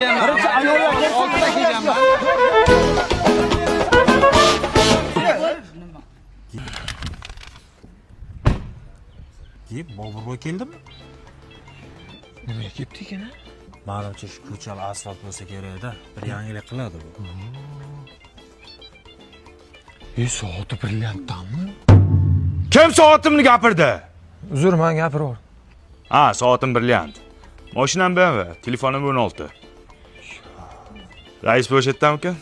Birinchi ayollar. Oltida kelganman. Deb Boburboy keldimi? Nimaga kelibdi ekan a? Manimcha, shu ko'chali asfalt bo'lsa kerak-da. Bir yangilik qiladi bu. E, soati brilliantdanmi? Kim soatimni gapirdi? Uzr, man gapiraver. Ha, soatim brilliant. Mashinam BMW, telefonim 16. Rais bo'shatdamikan?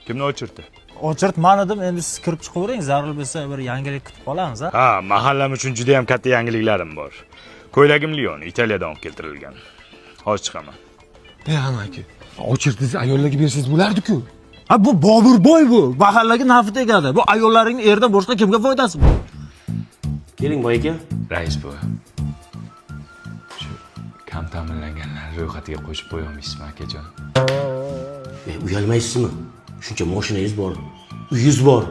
Kimni o'chirdi? Ochirt man dedim, endi siz kirib chiqavering, zarur bo'lsa bir yangilik kutib qolamiz, a? Ha, mahallam uchun juda ham katta yangiliklarim bor. Ko'ylagim Lyon, Italiyadan olib keltirilgan. Hozir chiqaman. E, amaki, ochirdingiz, ayollarga bersangiz bo'lardi-ku. Ha, bu Boburboy bu. Mahallaga nafi tegadi. Bu ayollaringni erdan boshqa kimga foydasi bor? Keling, boy aka. Rais buva. Shu kam ta'minlanganlar ro'yxatiga qo'shib qo'ya olmaysizmi, akajon? E, uyalmaysizmi? Shuncha moshinangiz bor, uyingiz bor.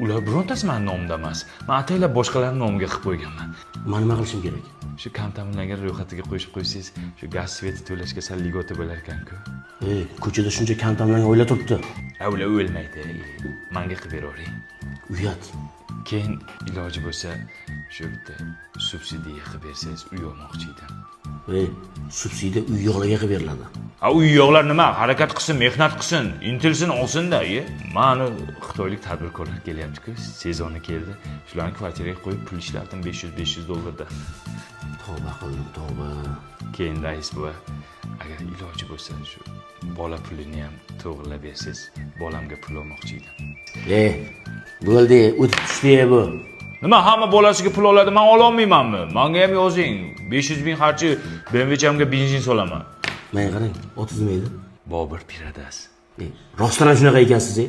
Ular birontasi mani nomimda emas. Men ataylab boshqalarning nomiga qilib qo'yganman. Man nima qilishim kerak? Shu kam ta'minlangan ro'yxatiga qo'shib qo'ysangiz, shu gaz свет i to'lashga sal льгота bo'lar ekan-ku. E, ko'chada shuncha kam ta'minlangan oila turibdi. Ha, ular o'lmaydi. Manga qilib beravering. Uyat. Keyin iloji bo'lsa shu bitta subsidiya qilib bersangiz, uy olmoqchi edim. E, subsidiya uy yo'qlarga qilib beriladi. Ha, uy yo'qlar nima? Harakat qilsin, mehnat qilsin, intilsin, olsin-da, iye. Mani xitoylik tadbirkorlar kelyapti-ku, sezoni keldi. Shularni kvartiraga qo'yib pul ishlatdim 500-500 dollardan. Tavba qildim, tavba. Keyin, rais buva, agar iloji bo'lsa shu bola pulini ham to'g'rilab bersangiz, bolamga pul olmoqchi edim. E, bo'ldi, o'tib tushdi bu. Nima, hamma bolasiga pul oladi, man ololmaymanmi? Manga ham yozing. 500 ming xarchi BMWchamga benzin solaman. Menga qarang, otingiz nima edi? Bobur Piradas. E, rostdan ham shunaqa ekansiz, e?